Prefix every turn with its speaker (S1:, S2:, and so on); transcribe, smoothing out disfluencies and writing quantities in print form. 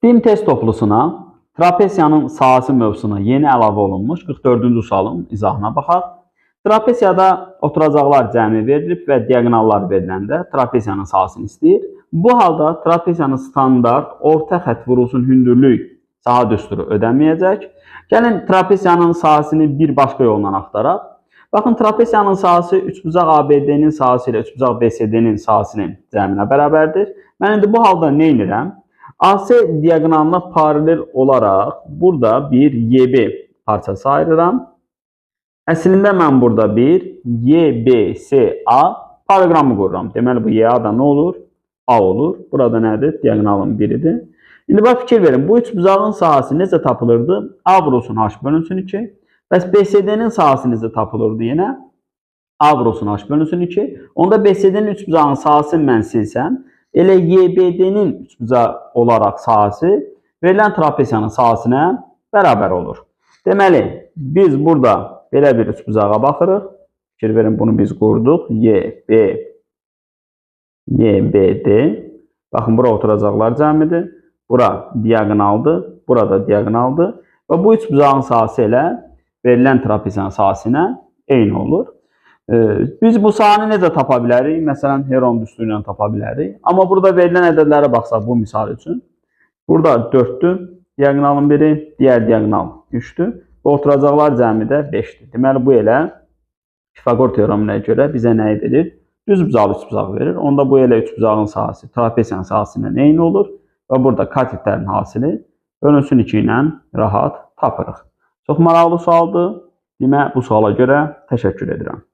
S1: BİM test toplusuna trapesiyanın sahəsi mövzusuna yeni əlavə olunmuş 44-cü sualın izahına baxaq. Trapesiyada oturacaqlar cəmi verilib və diaqonallar veriləndə trapesiyanın sahəsini istəyir. Bu halda trapesiyanın standart orta xətt vurulsun hündürlük saha düsturu ödənməyəcək. Gəlin trapesiyanın sahəsini bir başqa yolla axtaraq. Baxın, trapesiyanın sahəsi üçbucaq ABD-nin sahəsi ilə üçbucaq BCD-nin sahəsinin cəminə bərabərdir. Mən indi bu halda nə edirəm? AC diaqonalına paralel olaraq burada bir YB parçası ayırıram. Əslində mən burada bir YBCA paraqramı qururam. Deməli bu YA da nə olur? A olur. Burada nədir? Diaqonalın biridir. İndi bax fikir verin. Bu üçbucağın sahəsi necə tapılırdı? A vurulsun H bölünsün 2. Bəs BCD-nin sahəsi necə tapılırdı yenə? A vurulsun H bölünsün 2. Onda BCD-nin üçbucağın sahəsini mən silsəm, elə YBD-nin üçbucaq olaraq sahəsi verilən trapesiyanın sahəsinə bərabər olur. Deməli, biz burada belə bir üçbucağa baxırıq. Fikir verin, bunu biz qurduq. Y, B, Y, B, D. Baxın, bura oturacaqlar cəmidir. Bura diaqonaldır. Burada diaqonaldır. Və bu üçbucağın sahəsi elə verilən trapesiyanın sahəsinə eyni olur. Biz bu sahəni necə tapa bilərik? Məsələn, Heron düsturu ilə tapa bilərik. Amma burada verilən ədədlərə baxsaq bu misal üçün. Burada 4-dür diaqonalın biri, digər diaqonal 3-dür. Və oturacaqlar cəmi də 5-dir. Deməli, bu elə Pifaqor teoreminə görə bizə nəyi verir? Düzbucaqlı üçbucaq verir. Onda bu elə üçbucağın sahəsi trapesiyanın sahəsi ilə eyni olur. Və burada katetlərin hasili bölünsün 2 ilə rahat tapırıq. Çox maraqlı sualdır. Demə, bu suala görə təşəkkür edirəm.